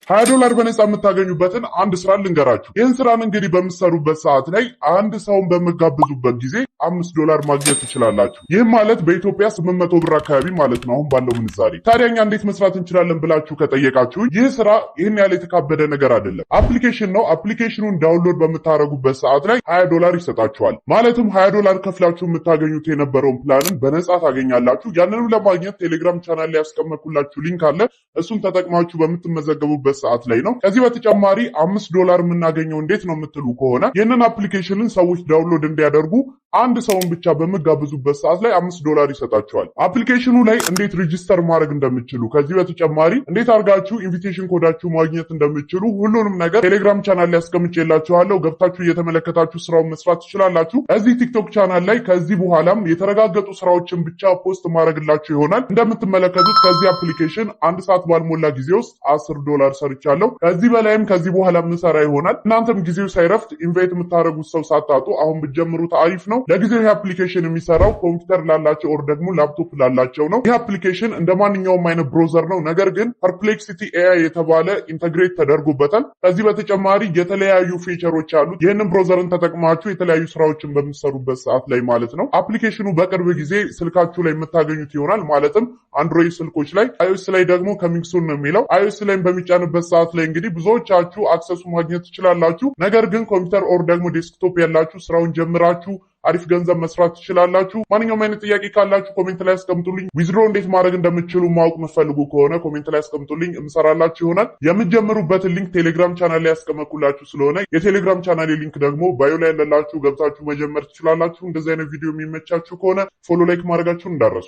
$20 በነፃ የምታገኙበትን አንድ ስራ ልንገራችሁ። ይህን ስራን እንግዲህ በምትሰሩበት ሰዓት ላይ አንድ ሰውን በምትጋብዙበት ጊዜ $5 ማግኘት ትችላላችሁ። ይህም ማለት በኢትዮጵያ 800 ብር አካባቢ ማለት ነው አሁን ባለው ምንዛሬ። ታዲያ እኛ እንዴት መስራት እንችላለን ብላችሁ ከጠየቃችሁ ይህ ስራ ይህን ያህል የተካበደ ነገር አይደለም። Application ነው። Application ኑን download በምታደርጉበት ሰዓት ላይ $20 ይሰጣችኋል። ማለትም $20 ከፍላችሁ የምታገኙት የነበረውን ፕላንን በነፃ ታገኛላችሁ። ያንንም ለማግኘት ቴሌግራም ቻናል ላይ ያስቀመጥኩላችሁ link አለ። እሱን ተጠቅማችሁ በምትመዘገቡበት ሰዓት ላይ ነው። ከዚህ በተጨማሪ $5 የምናገኘው እንዴት ነው የምትሉ ከሆነ ይህንን application ን ሰዎች download እንዲያደርጉ አንድ ሰውን ብቻ በምትጋብዙበት ሰዓት ላይ $5 ይሰጣችኋል። Application ኑ ላይ እንዴት register ማድረግ እንደምትችሉ፣ ከዚህ በተጨማሪ እንዴት አድርጋችሁ invitation code ኣችሁ ማግኘት እንደምትችሉ ሁሉንም ነገር ቴሌግራም ቻናል ላይ አስቀምጬላችኋለሁ። ገብታችሁ እየተመለከታችሁ ስራውን መስራት ትችላላችሁ። እዚህ ቲክቶክ ቻናል ላይ ከዚህ በኋላም የተረጋገጡ ስራዎችን ብቻ post ማደርግላችሁ ይሆናል። እንደምትመለከቱት ከዚህ application አንድ ሰዓት ባልሞላ ጊዜ ውስጥ $10 ሰርቻለሁ። ከዚህ በላይም ከዚህ በኋላ ምሰራ ይሆናል። እናንተም ጊዜው ሳይረፍድ invite የምታደርጉት ሰው ሳታጡ አሁን ብትጀምሩት አሪፍ ነው። ለጊዜው ይህ application የሚሰራው ኮምፒውተር ላላቸው or ደግሞ ላፕቶፕ ላላቸው ነው። ይህ application እንደ ማንኛውም አይነት browser ነው። ነገር ግን Perplexity AI የተባለ integrate ተደርጎበታል። ከዚህ በተጨማሪ የተለያዩ feature ኦች አሉት። ይህንን browser ን ተጠቅማችሁ የተለያዩ ስራዎችን በምትሰሩበት ሰዓት ላይ ማለት ነው። Application ኑ በቅርብ ጊዜ ስልካችሁ ላይ የምታገኙት ይሆናል። ማለትም አንድሮይድ ስልኮች ላይ፣ iOS ላይ ደግሞ coming soon ነው የሚለው። iOS ላይ በሚጫንበት ሰዓት ላይ እንግዲህ ብዙዎቻችሁ access ኡ ማግኘት ትችላላችሁ። ነገር ግን ኮምፒውተር or ደግሞ desktop ያላችሁ ስራውን ጀምራችሁ አሪፍ ገንዘብ መስራት ትችላላችሁ። ማንኛውም አይነት ጥያቄ ካላችሁ comment ላይ አስቀምጡልኝ። Withdraw እንዴት ማድረግ እንደምትችሉ ማወቅ የምትፈልጉ ከሆነ comment ላይ አስቀምጡልኝ፣ እምሰራላችሁ ይሆናል። የምትጀምሩበትን link ቴሌግራም ቻናል ላይ ያስቀመጥኩላችሁ ስለሆነ የቴሌግራም channel link ደግሞ bio ላይ ያለላችሁ ገብታችሁ መጀመር ትችላላችሁ። እንደዚህ አይነት ቪዲዮ የሚመቻችሁ ከሆነ follow፣ like ማድረጋችሁን እንዳትረሱ።